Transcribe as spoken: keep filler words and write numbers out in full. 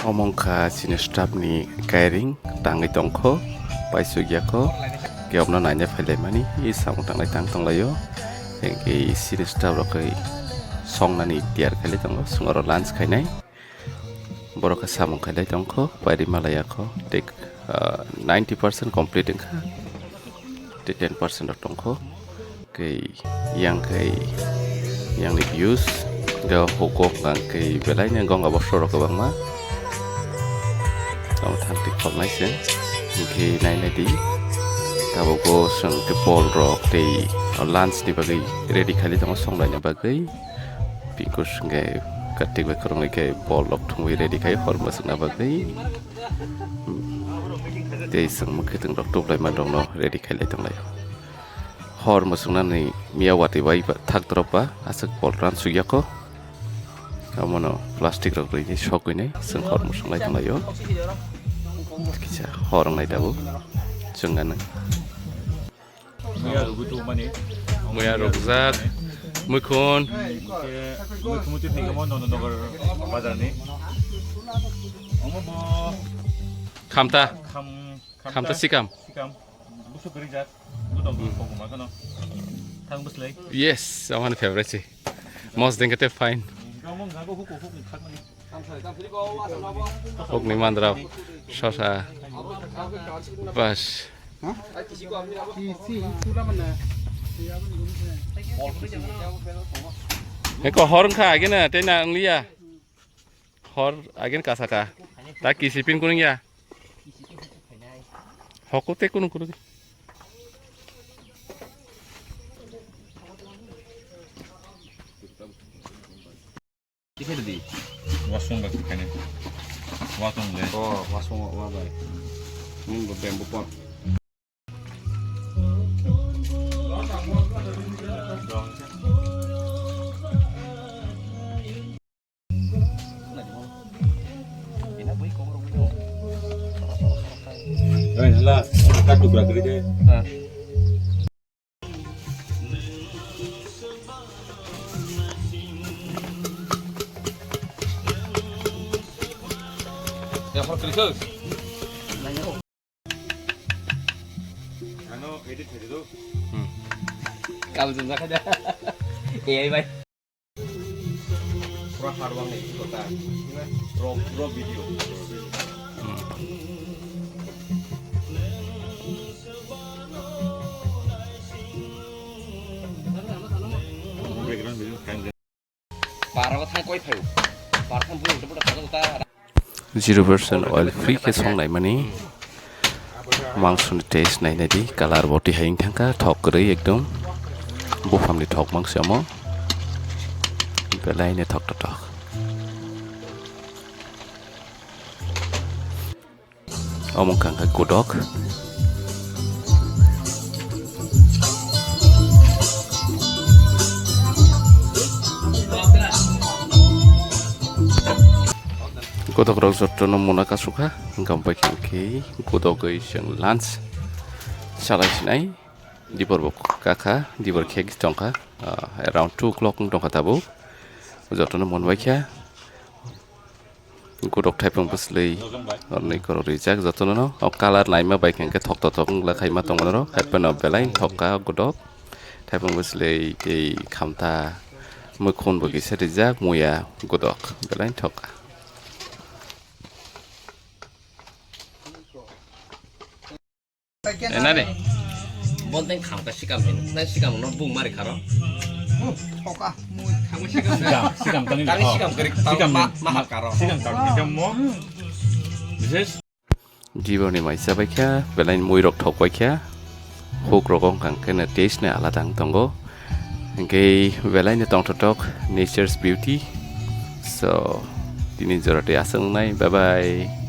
Omo wngkha chini staff ni kairing tangwi tongkho, paisuk yakho, kebokno naina phailaimani, i samung tanglai tang tonglaio. Hwnkhe chini staff rok khe songnani tiyar khailai tongo, chwng oro lunch khainai. Borok khe samung khailai tongkho, pairi malai yakho, tei, ah, ninety percent complete wngkha, tei ten percent rok tongkho. Kei yang kei yang ni views ga hokok ang kei belai ni gong abo soro kwbangma. Tamo thang tik khol nai se. Hwnkhe nai nai di. Tabuk bo chwng khe bol rok tei lunch ni bagwi ready khailai tongo songlai ni bagwi. Pingkus hwnkhe katik bai khoroknwi khe bol rok thumwi ready khai hor mwswkna bagwi. Tei chwng mwkhwtwng rok tuplai man rok no ready khailai tonglai. Hor mwswknani miya watwi bai ba thak drop ba aswk poltran suyako. Omono plastic rok rwini sogwini chwng hor mwswk lai tonglaio. Kisa hor wngnai tabuk chwng gana. Muya rwgwi tongmani. Muya rwgjak. Muikhun. Muikhun tip ni kamo Nondanagar bazar ni. Omo bo khamta. Kham, khamta sikam. Sikam. Busuk gari jak. Budok kok ma kano. Thang buslai. Yes, amani favorite si. Most dengkete fine. Gamong gago huku huku khakmani. Hukni mandrao sosa. Bas. Eko hor wngkha agena tei na wngliya. Hor agena kasaka. Ta kisi pin kunungya. Hoko te kunung kunung. Wasung ba kani. Wasung le. Oh, wasung wa bai. Hmm, bamboo pot. Oi, hala, ka tukra kri de. Ano edit hai do. Hmm. Kamu jumpa kada. Iya, iya, bye. Pura hard work ni kota. Raw, raw video. Hmm. Background video kan. Para ko thang koi phaio. Para thang bui dum ta ta. Zero percent oil free khe song naimani. Mangsoni taste nainai di, color bo tihai wng thangkha, thok kwrwi ekdom. Buphamni thok mangsi omo. Belaino thok thok thok. Omo wngkha khe godok. Godok rok jotono muna kasukha, wngkha bai khe godogwi chwng lunch salai sinai. Dibor bo kakha, dibor khe tongkha, ah, around two o'clock wng tongkha tabuk. Jotono mon bai kha. Godok thaipung bwsli orni korok rijak jotono no. O colour naima bai khe thok thok thok wngla khaima tongmani rok. Haiphano belai thok kha godok. Thaipung bwsli tei khamta muikhun bo kisa rijak muya godok belai thok kha. Enare. Bol teng kham ka sikam hin. Nai sikam no bung mari kharo. Thoka. Sikam, sikam tani. Tani sikam kerik tau sikam ma, ma karo. Sikam karo sikam mo. Bises. Jiboni mai chabai kha, belain mui rok thok bai kha. Huk rok wng kha khe taste ni alada wng tongo. Hingke belain tong thotok nature's beauty. So tini jora tei aswk nai. Bye bye.